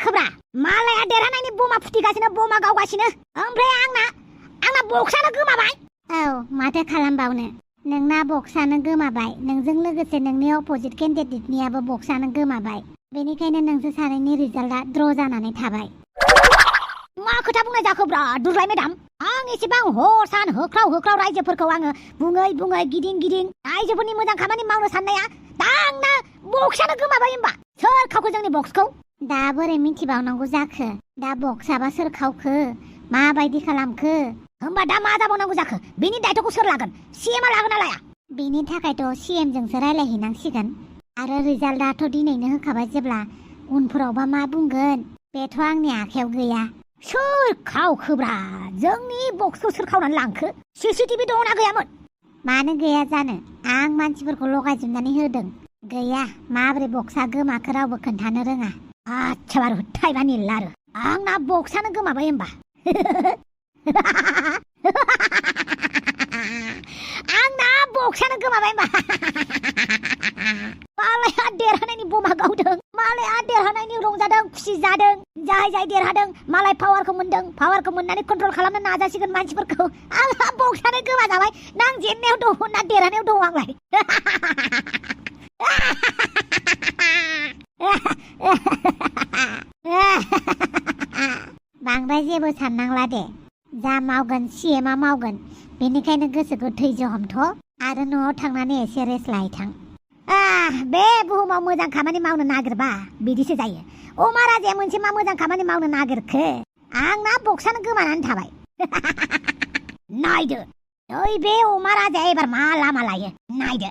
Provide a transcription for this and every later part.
जाखोब्रा मालाया देरहानायनि बमा फुथिगासिनो बमा गावगासिनो ओमफ्राय आंना बक्सआनो गोमाबाय। औ माथो खालामबावनो नोंना बक्सआनो गोमाबाय नोंजों लोगोसे नोंनि अपोजिट केन्डिडेटनियाबो बक्सआनो गोमाबाय बेनिखायनो नोंसोर सानैनि रिजाल्टआ द्र जानानै थाबाय। मा खोथा बुंनाय जाखोब्रा दुरलाय मेडाम आं एसेबां हर सान होख्राव रायजोफोरखौ आङो बुङै गिदिं रायजोफोरनि मोजां खामानि मावनो साननाया दा आंना बक्सआनो गोमाबाय होमबा सोर खावखो जोंनि बक्सखौ? दा बोरै मिथिबावनांगौ जाखो दा बक्सआबा सोर खावखो माबायदि खालामखो होमबा दा मा जाबावनांगौ जाखो बेनि दायथ'खौ सोर लागोन सीएमआ लागोन ना लाया? बेनि थाखायथ' सीएमजोंसो रायलायहैनांसिगोन आरो रिजाल्टआथ' दिनैनो होखाबाय जेब्ला उनफोरावबा मा बुंगोन बेथ' आंनि आखायाव गैया। सोर खावखोब्रा जोंनि बक्सखौ सोर खावनानै लांखो? सीसीटीवी दंना गैयामोन? मानो गैया जानो आं मानसिफोरखौ लगायजोबनानै होदों। गैया माबोरै बक्सआ गोमाखो रावबो खोन्थानो रोङा। आच्छा बारु थाइबानि लारु आंना बक्सआनो गोमाबाय होमबा आंना बक्सआनो गोमाबाय होमबा मालाया देरहानायनि बमा गावदों मालाया देरहानायनि रंजादों खुसि जादों जाय देरहादों मालाय पावारखौ मोनदों पावारखौ मोननानै कन्ट्रल खालामनो नाजासिगोन मानसिफोरखौ आंहा बक्सआनो गोमा जाबाय ना आं जेननायाव दं ना देरहानायाव दं आंलाय बांद्राय जेबो साननांला दे जा मावगोन सीएमआ मावगोन बेनिखायनो गोसोखौ धैर्य हमथ' आरो न'आव थांनानै एसे रेस्ट लाहैथां। बे बुहुमाव मोजां खामानि मावनो नागिरबा बिदिसो जायो। अमा राजाया मोनसे मा मोजां खामानि मावनो नागिरखो आंना बक्सआनो गोमानानै थाबाय नायदो ओइ बे अमा राजाया एबार मा लामा लायो नायदो।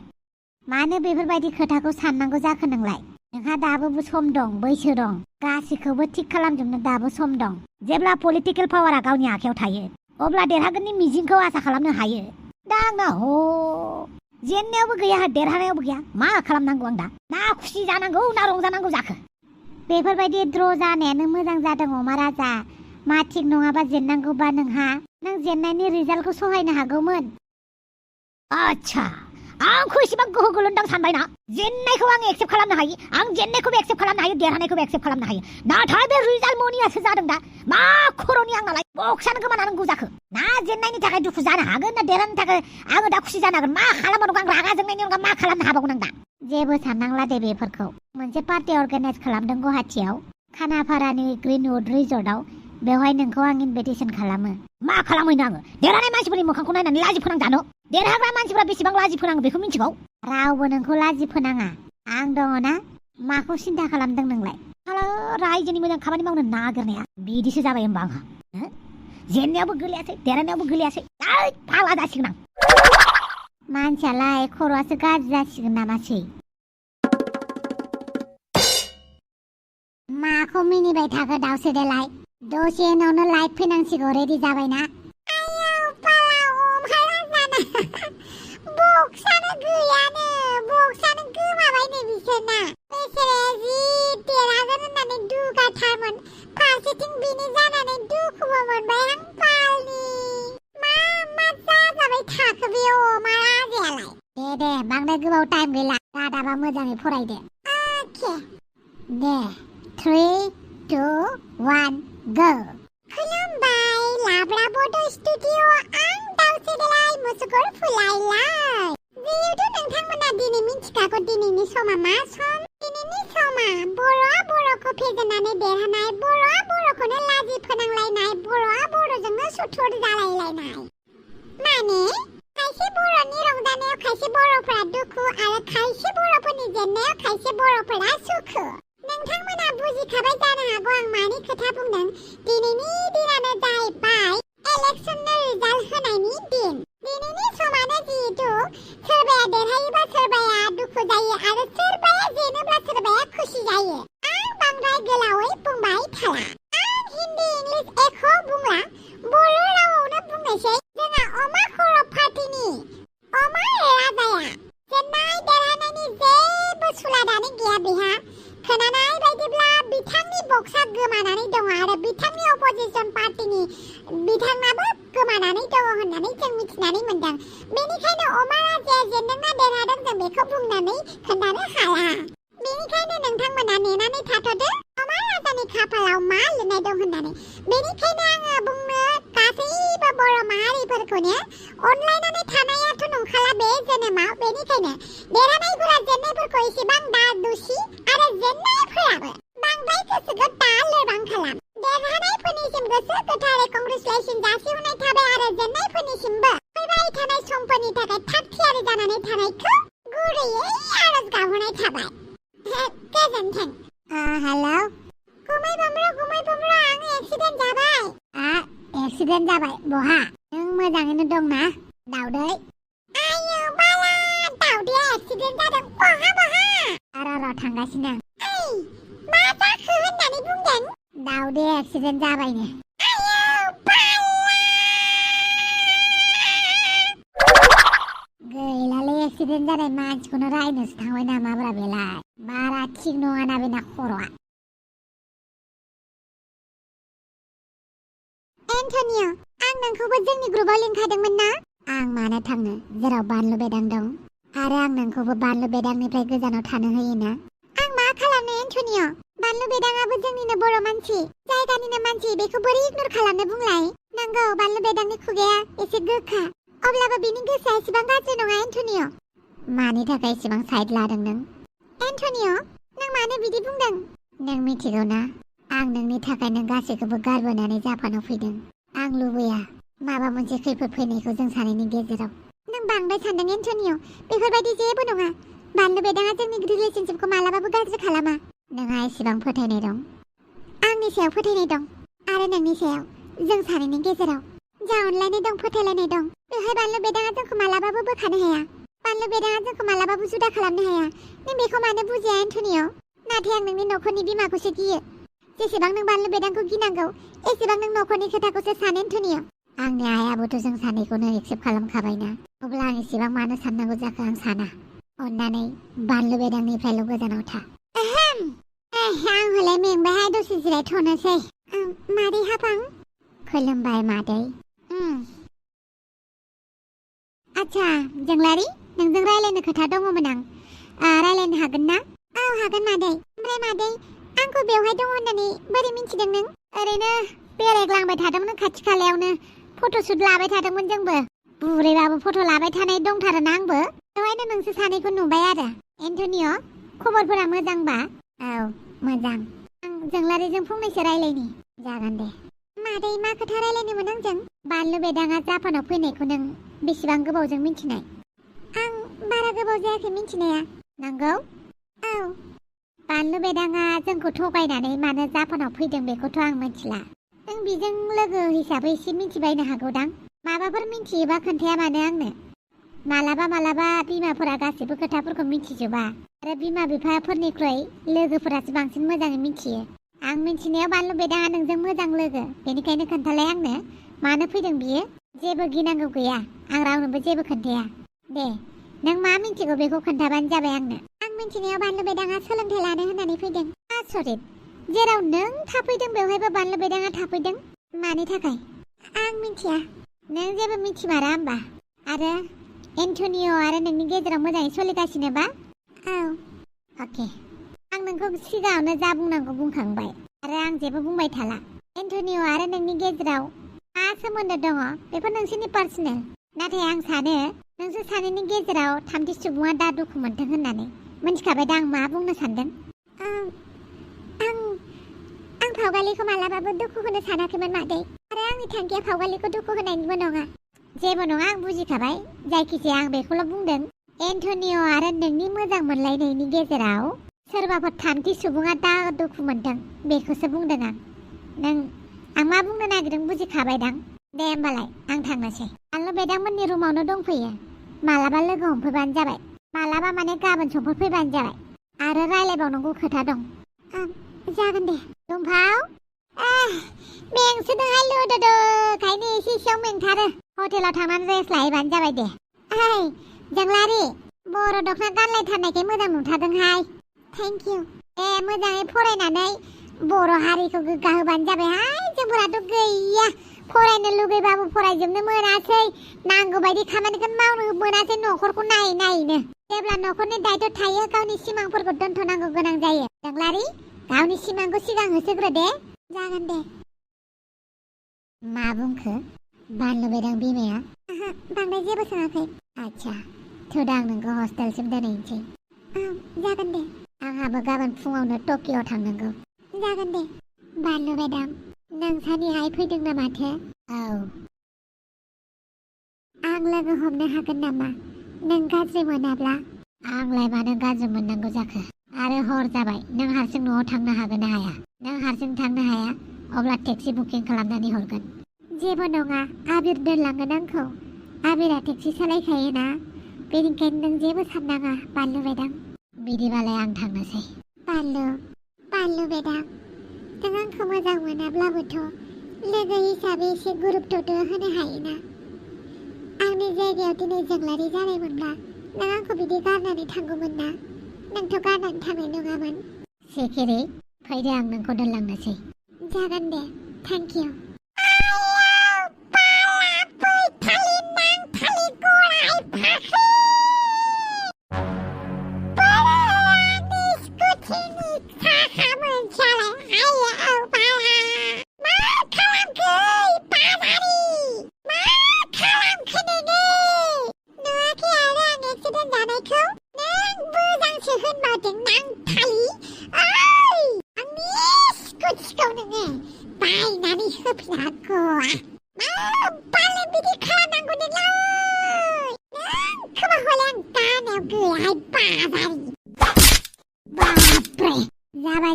मानो बेफोरबायदि खोथाखौ साननांगौ जाखो नोंलाय? नोंहा दाबो सम दं बैसो दं गासिखौबो थिग खालामजोबनो दाबो सम दं। जेब्ला पलिटिकेल पावारा गावनि आखायाव थायो अब्ला देरहागोननि मिजिंखौ आसा खालामनो हायो। दा आंना जेननायावबो गैया देरहानायावबो गैया मा खालामनांगौ आं दा ना खुसि जानांगौ ना रंजानांगौ जाखो? बेफोरबायदि द्र जानायानो मोजां जादों अमा राजा। मा थिग नङाबा जेननांगौबा नों जेननायनि रिजाल्टखौ सहायनो हागौमोन। आच्छा आंखौ एसेबां गोहो गोलोन्दां सानबायना जेननायखौ आं एक्सेप्ट खालामनो हायो आं जेननायखौबो एक्सेप्ट खालामनो हायो देरहानायखौबो एक्सेप्ट खालामनो हायो नाथाय बे रिजाल्ट मोनियासो जादों दा मा खर'नि आंनालाय बक्सआनो गोमानांगौ जाखो? ना जेननायनि थाखाय दुखु जानो हागोन ना देरहानायनि थाखाय आङो दा खुसि जानो हागोन? मा खालामनांगौ आं रागा जोंनायनि अनगा मा खालामनो हाबावगोन आं दा? जेबो साननांला दे बेफोरखौ। मोनसे पार्टि अर्गानाइज खालामदों गुवाहाटियाव खानापारानि ग्रिनवुड रिजर्टआव बेवहाय नोंखौ आं इनभिटेसन खालामो। मा खालामहैनो आङो देरहानाय मानसिफोरनि मोखांखौ नायनानै लाजि फोनांजानो? देरहाग्रा मानसिफ्रा बेसेबां लाजि फोनाङो बेखौ मिथिगौ? रावबो नोंखौ लाजि फोनाङा आं दङ ना माखौ सिन्था खालामदों नोंलाय? रायजोनि मोजां खामानि मावनो नागिरनाया बिदिसो जाबाय होमबा आंहा जेननायावबो गोलैयासै देरहानायावबो गोलैयासै फाग्ला जासिगोन आं। मानसियालाय खर'आसो गाज्रि जासिगोन नामासै? माखौ मिनिबाय थाखो दाउसो देलाय दसे उनावनो लाइट फैनांसिगौ रेडि जाबायना? बक्सआनो गैयानो बक्सआनो गोमाबायनो बिसोरना बेसोरो जि देरहागोन होननानै दुगाथारमोन फारसेथिं बिनि जानानै दुखुबो मोनबाय आं पालनि मा जाजाबाय थाखो बे अमा राजायालाय? दे बांद्राय गोबाव टाइम गैला रादाबा मोजाङै फरायदो। अके दे 3, 2, 1 गो। खुलुमबाय लाब्ला बड' स्टुडिअ आं दाउसे देलाय मुसुगुर फुलायलाय। जिहेतु नोंथांमोना दिनै मिथिखागौ दिनैनि समा मा सम? दिनैनि समा बर'आ बर'खौ फेजेननानै देरहानाय बर'आ बर'खौनो लाजि फोनांलायनाय बर'आ बर'जोंनो सुथुर जालायलायनाय। माने खायसे बर'नि रंजानायाव खायसे बर'फोरा दुखु आरो खायसे बर'फोरनि जेननायाव खायसे बर'फोरा सुखु। नोंथांमोना बुजिखाबाय जानो हागौ आं मानि खोथा बुंदों। दिनैनि दिनानो जाहैबाय इलेक्सननि रिजाल्ट होनायनि दिन। दिनैनि समानो जिहेतु सोरबाया देरहायोबा सोरबाया दुखु जायो आरो सोरबाया जेनोब्ला सोरबाया खुसि जायो। आं बांद्राय गोलावै बुंबाय थाला। आं हिन्दी इंलिश एख' बुंला बर' रावावनो बुंनोसै। जोंहा अमा खर' पार्टिनि अमा राजाया जेननाय देरहानायनि जेबो सुलादानो गैया बेहा। खोनानाय बायदिब्ला बिथांनि बक्सआ गोमानानै दङ आरो बिथांनि अपोजिसन पार्टिनि बिथाङाबो गोमानानै दङ होननानै जों मिथिनानै मोनदों। बेनिखायनो अमा राजाया जेनदोंना देरहादों जों बेखौ बुंनानै खोन्थानो हाला। बेनिखायनो नोंथांमोना नेनानै थाथ'दो। अमा राजानि खाफालाव फोथायनाय दं होननानै बेनिखायनो आङो बुंनो गासैबो बर' माहारिफोरखौनो अनलायनानै थानायाथ' नंखाला बे जोनोमाव बेनिखायनो देरहानायफोरा जेननायफोरखौ एसेबां दा दुसि आरो जेननायफोराबो बांद्राय गोसोखौ दा लोरबां खालाम देरहानायफोरनिसिम गोसो गोथारै कंग्रेचुलेसन जासिहरनाय थाबाय आरो जेननायफोरनिसिमबो फैबाय थानाय समफोरनि थाखाय थाग थियारि जानानै थानायखौ गुरैयै आरज गाबहरनाय थाबाय गोजोन्थों हेलौ गुमै बमब्र आं एक्सिडेन्ट जाबाय एक्सिडेन्ट जाबाय बहा नों मोजाङैनो दं ना दाउदै आयौ बाला दाउदैया एक्सिडेन्ट जादों बहा र' थांगासिनो आं मा जाखो होननानै बुंदों दाउदै एक्सिडेन्ट जाबायनो आयौ बाला गैलालै एक्सिडेन्ट जानाय मानसिखौनो रायनोसो थांबाय नामाब्रा बेलाय बारा थिग नङाना बेना खर'आ एन्टनिय आं नोंखौबो जोंनि ग्रुपआव लिंखादोंमोन ना आं मानो थांनो जेराव बानलु बेदां दं आरो आं नोंखौबो बानलु बेदांनिफ्राय गोजानाव थानो होयोना आं मा खालामनो एन्टनिय बानलु बेदाङाबो जोंनिनो बर' मानसि जायगानिनो मानसि बेखौ बोरै इगनर खालामनो बुंलाय नंगौ बानलु बेदांनि खुगाया एसे गोखा अब्लाबो बिनि गोसोआ एसेबां गाज्रि नङा एन्टनिय मानि थाखाय एसेबां साइड लादों नों एन्टनिय नों मानो बिदि बुंदों नों मिथिगौ ना आं नोंनि थाखायनो गासैखौबो गारबोनानै जापानाव फैदों आं लुबैया माबा मोनसे खैफोद फैनायखौ जों सानैनि गेजेराव नों बांद्राय सानदों एन्टनिय बेफोरबायदि जेबो नङा बानलु बेदाङा जोंनि रिलेशनशिपखौ मालाबाबो गाज्रि खालामा नोंहा एसेबां फोथायनाय दं आंनि सायाव फोथायनाय दं आरो नोंनि सायाव जों सानैनि गेजेराव जा अनलायनाय दं फोथायलायनाय दं बेवहाय बानलु बेदाङा जोंखौ मालाबाबो बोखानो हाया बानलु बेदाङा जोंखौ मालाबाबो जुदा खालामनो हाया नों बेखौ मानो बुजिया एन्टनिय नाथाय आं नोंनि न'खरनि बिमाखौसो गियो जेसेबां नों बानलु बेदांखौ गिनांगौ एसेबां नों न'खरनि खोथाखौसो सान एन्टनिय आंनि आइयाबोथ' जों सानैखौनो एक्सेप्ट खालामखाबायना अब्ला आं एसेबां मानो साननांगौ जाखो आं साना अन्नानै बानलु बेदांनिफ्रायल' गोजानाव था आं हले मेंबायहाय दसे जिरायथ'नोसै मादै हाफां खुलुमबाय मादै आच्छा जोंलारि नोंजों रायलायनो खोथा दङमोन आं रायलायनो हागोन ना औ हागोन मादै ओमफ्राय मादै आंखौ बेवहाय दङ होननानै बोरै मिथिदों नों ओरैनो बेरायग्लांबाय थादोंमोन खाथि खालायावनो फट'शुट लाबाय थादोंमोन जोंबो बुरैबाबो फट' लाबाय थानाय दंथारोना आंबो बेवहायनो नोंसोर सानैखौ नुबाय आरो एन्टनिय खबरफोरा मोजांबा औ मोजां आं जोंलारिजों फंनैसो रायलायनि जागोन दे मादै मा खोथा रायलायनोमोन आंजों बानलु बेदाङा जापानाव फैनायखौ नों बेसेबां गोबावजों मिथिनाय आं बारा गोबाव जायाखै मिथिनाया नंगौ औ बानलु बेदाङा जोंखौ थगायनानै मानो जापानाव फैदों बेखौथ' आं मिथिला नों बिजों लोगो हिसाबै एसे मिथिबायनो हागौदां माबाफोर मिथियोबा खोन्थाया मानो आंनो मालाबा बिमाफोरा गासैबो खोथाफोरखौ मिथिजोबा आरो बिमा बिफाफोरनिख्रुइ लोगोफोरासो बांसिन मोजाङै मिथियो आं मिथिनायाव बानलु बेदाङा नोंजों मोजां लोगो बेनिखायनो खोन्थालाय आंनो मानो फैदों बियो जेबो गिनांगौ गैया आं रावनोबो जेबो खोन्थाया दे नों मा मिथिगौ बेखौ खोन्थाबानो जाबाय आंनो आं मिथिनायाव बानलु बेदाङा सोलोंथाइ लानो होननानै फैदों आसरित जेराव नों थाफैदों बेवहायबो बानलु बेदाङा थाफैदों मानि थाखाय आं मिथिया नों जेबो मिथिमारा होमबा आरो एन्टनिय आरो नोंनि गेजेराव मोजाङै सोलिगासिनोबा औ अके आं नोंखौ सिगाङावनो जा बुंनांगौ बुंखांबाय आरो आं जेबो बुंबाय थाला एन्टनिय आरो नोंनि गेजेराव मा सोमोन्दो दङ बेफोर नोंसोरनि पार्सनेल नाथाय आं सानो नोंसोर सानैनि गेजेराव थामथि सुबुङा दा दुखु मोनथों होननानै मिथिखाबाय दा आं मा बुंनो सानदों आं फावगालिखौ मालाबाबो दुखु होनो सानाखैमोन मादै आरो आंनि थांखिया फावगालिखौ दुखु होनायनिबो नङा जेबो नङा आं बुजिखाबाय जायखिजाया आं बेखौल' बुंदों एन्टनिय आरो नोंनि मोजां मोनलायनायनि गेजेराव सोरबाफोर थामथि सुबुङा दा दुखु मोनथों बेखौसो बुंदों आं मा बुंनो नागिरदों बुजिखाबायदां दे होमबालाय आं थांनोसै बानलु बेदांमोननि रुमावनो दंफैयो मालाबा लोगो हमफैबानो जाबाय मालाबा माने गाबोन समफोर फैबानो जाबाय आरो रायलायबावनांगौ खोथा दं जागोन दे दुमफाव मेंसोदोंहाय लोदोदोखायनो एसेयाव मेंथारो हटेलाव थांनानै रेस्ट लाहैबानो जाबाय दे जोंलारि बर' दख'ना गानलायथारनायखाय मोजां नुथारदोंहाय थेंक इउ मोजाङै फरायनानै बर' हारिखौ गोग्गाहोबानो जाबायहाय जोंफोराथ' गैया फरायनो लुगैबाबो फरायजोबनो मोनासै नांगौ बायदि खामानिखौ मावनो मोनासै न'खरखौ नायैनो जेब्ला न'खरनि दायित्व थायो गावनि सिमांफोरखौ दोनथ'नांगौ गोनां जायो जोंलारि गावनि सिमांखौ सिगां होसोग्रो दे जागोन दे। मा बुंखो बानलुबाय दां बिमाया? ओहो बांद्राय जेबो सोङाखै। आच्छा थुदां नोंखौ हस्टेलसिम दोनहैनोसै। जागोन दे। आंहाबो गाबोन फुङावनो टकिअ थांनांगौ। जागोन दे। बानलुबाय दां नोंसानिहाय फैदों ना माथो? औ आं लोगो हमनो हागोन नामा नों गाज्रि मोनाब्ला? आंलाय मानो गाज्रि मोननांगौ जाखो? आरो हर जाबाय नों हारसिं न'आव थांनो हागोन ना हाया? नों हारसिं थांनो हाया अब्ला टेक्सि बुकिं खालामनानै हरगोन। जेबो नङा आबिर दोनलांगोन आंखौ। आबिरा टेक्सि सालायखायोना बेनिखायनो नों जेबो साननाङा बानलुबाय दां। बिदिबालाय आं थांनोसै। बानलुबाय दां नों आंखौ मोजां मोनाब्लाबोथ' लोगो हिसाबै एसे गुरुत्वथ' होनो हायोना। आंनि जायगायाव दिनै जोंलारि जानायमोनब्ला नों आंखौ बिदि गारनानै थांगौमोन ना? नोंथ' गारनानै थांनाय नङामोन। सिखिरि फैदो आं नोंखौ दोनलांनोसै। जागोन दे थेंक इउ।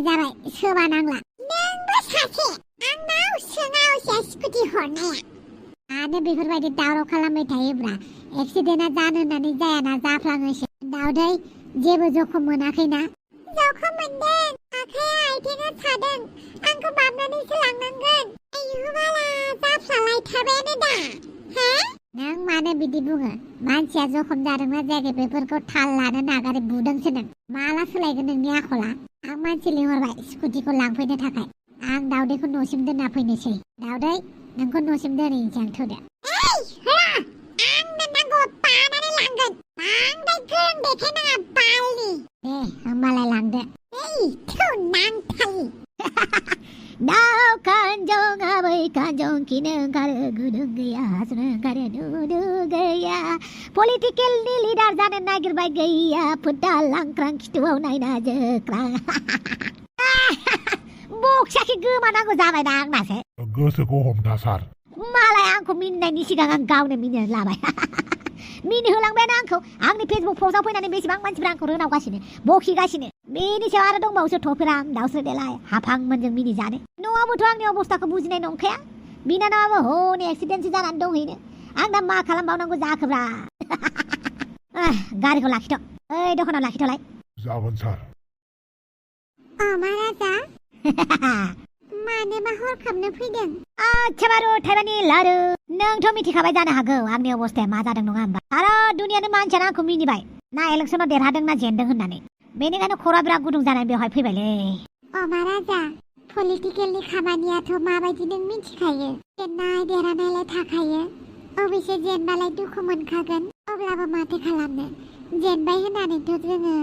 जाबाय सोबा नांला। नोंबो सासे आंनाव सोङावसे स्कुटि हरनाया। आरो बेफोरबायदि दावराव खालामबाय थायोब्ला एक्सिडेन्टआ जानो होननानै जायाना जाफ्लाङोसो। दावदै जेबो जखम मोनाखैना? जखम मोनदों आखाइया आथिङा सादों। आंखौ बामनानैसो लांनांगोन। आयु बाला जाफ्लालायथारबायानो दा। हा? नों मानो बिदि बुङो? मानसिया जखम जादोंना जायाखै बेफोरखौ थाल लानो नागारै बुदोंसो नों। माला सोलायगोन नोंनि आखला? आं मानसि लिंहरबाय स्कुटिखौ लांफैनो थाखाय। आं दावदैखौ न'सिम दोनना फैनोसै। दावदै नोंखौ न'सिम दोनहैनोसै आं थुदो। आंनो नांगौ बानानै लांगोन। बांद्राय गोरों देखायनाङा बालनि। दे होमबालाय लांदो। थौ नांथालि। दाउ खानजं आबै खानजं खिनो ओंखारो गुदुं गैया हासुनो ओंखारो नुनु गैया। पलिटिकेलनि लिडार जानो नागिरबाय गैया फोथा लांख्रां खिथुआव नायना जोख्रां। बक्साखि गोमानांगौ जाबायना आंनासो। गोसोखौ हमथा सार। मालाय आंखौ मिनिनायनि सिगां आं गावनो मिनिनो लाबाय। मिनिहोलांबायानो आंखौ। आंनि फेसबुक पस्टआव फैनानै बेसेबां मानसिफ्रा आंखौ रोनावगासिनो बखिगासिनो। बेनि सायाव आरो दंबावोसो थफिराम दाउस्रि देलाय हाफांमोनजों मिनिजानो। न'आवबोथ' आंनि अबस्थाखौ बुजिनाय नंखाया। बिनानावाबो हनै एक्सिडेन्टसो जानानै दंहैनो। आं दा मा खालामबावनांगौ जाखोब्रा। गारिखौ लाखिथ'। ओइ दखानाव लाखिथ'लाय। जागोन सार। महाराजा मानोबा हरखाबनो फैदों? आच्छा बारु थाइबानि लारु नोंथ' मिथिखाबाय जानो हागौ आंनि अबस्थाया मा जादों नङा होमबा? आरो दुनियानि मानसियानो आंखौ मिनिबाय ना इलेक्सनाव देरहादों ना जेनदों होननानै। बेनिखायनो खरा बिराद गुदुं जानानै बेवहाय फैबायलै। महाराजा पलिटिकेलनि खामानियाथ' माबायदि नों मिथिखायो। जेननाय देरहानायलाय थाखायो। अबयसे जेनबालाय दुखु मोनखागोन। अब्लाबो माथो खालामनो जेनबाय होननानैथ' जोङो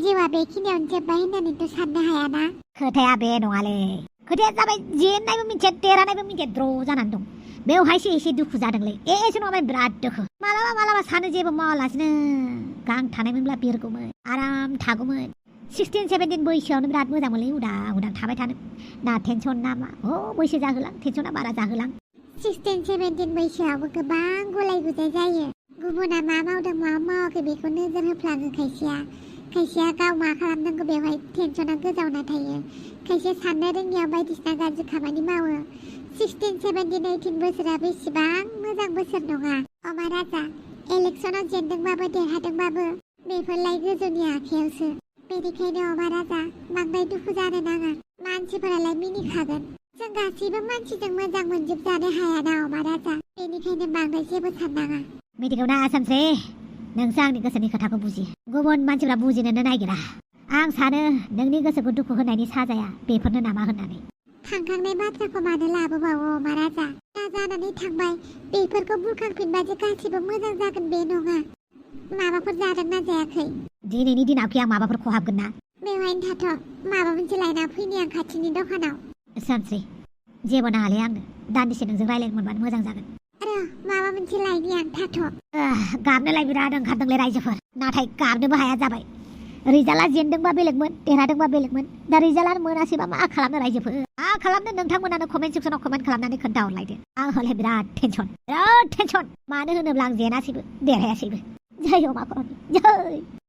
जिउआ बेखिनियावनो जोब्बाय होननानैथ' साननो हायाना। खोथाया बे नङालै। खोथाया जाबाय जेननायबो मिथिया देरहानायबो मिथिया द्र' जानानै दं। बेवहायसो एसे दुखु जादोंलै। एसे नङाबा बिराद दुखु। मालाबा सानो जेबो मावालासिनो गां थानायमोनब्ला बिरगौमोन आराम थागौमोन। 16-17 बैसोआवनो बिराद मोजां मोनलै उदां थाबाय थानो। ना टेनसन ना मा बैसो जाहोलां टेनसना बारा जाहोलां। 16-17 बैसोआवबो गोबां गुलाय गुजाय जायो। गुबुना मा मावदों मा मावाखै बेखौ नोजोर होफ्लाङो खायसेया गाव मा खालामनांगौ बेवहाय टेनसना गोजावना थायो। खायसे साननो रोङियाव बायदिसिना गाज्रि खामानि मावो। 16-17-18 बोसोराबो इसिबां मोजां बोसोर नङा। महाराजा इलेक्सनाव जेनदोंबाबो देरहादोंबाबो बेफोरलाय गोजौनि आखायावसो। बेनिखायनो महाराजा बांद्राय दुखु जानो नाङा। मानसिफोरालाय मिनिखागोन। जों गासैबो मानसिजों मोजां मोनजोबजानो हायाना महाराजा। बेनिखायनो बांद्राय जेबो साननाङा। मिथिगौ ना आसामसे नोंसो आंनि गोसोनि खोथाखौ बुजियो। गुबुन मानसिफ्रा बुजिनोनो नागिरा। आं सानो नोंनि गोसोखौ दुखु होनायनि साजाया बेफोरनो नामा होननानै। थांखांनाय बाथ्राखौ मानो लाबोबावो महाराजा? दा जानानै थांबाय बेफोरखौ बुरखांफिनबासो गासिबो मोजां जागोन बे नङा। माबाफोर जादोंना जायाखै? दिनैनि दिनावखि आं माबाफोर खहाबगोन ना? बेवहायनो थाथ' माबा मोनसे लायना फैनि आं खाथिनि दखानाव। सानस्रि जेबो नाङालै आंनो दान्दिसे नोंजों रायलायनो मोनबानो मोजां जागोन माबा मोनसे लायनि आं थाथ' गाबनोलाय बिराद ओंखारदोंलै रायजोफोर नाथाय गाबनोबो हाया जाबाय रिजाल्टआ जेनदोंबा बेलेगमोन देरहादोंबा बेलेगमोन दा रिजाल्टआनो मोनासैबा मा खालामनो रायजोफोर मा खालामनो नोंथांमोनानो कमेन्ट सेक्सनाव कमेन्ट खालामनानै खोन्थाहरलायदो आं हले बिराद टेनसन मानो होनोब्ला आं जेनासैबो देरहायासैबो जै अमा खर'नि जै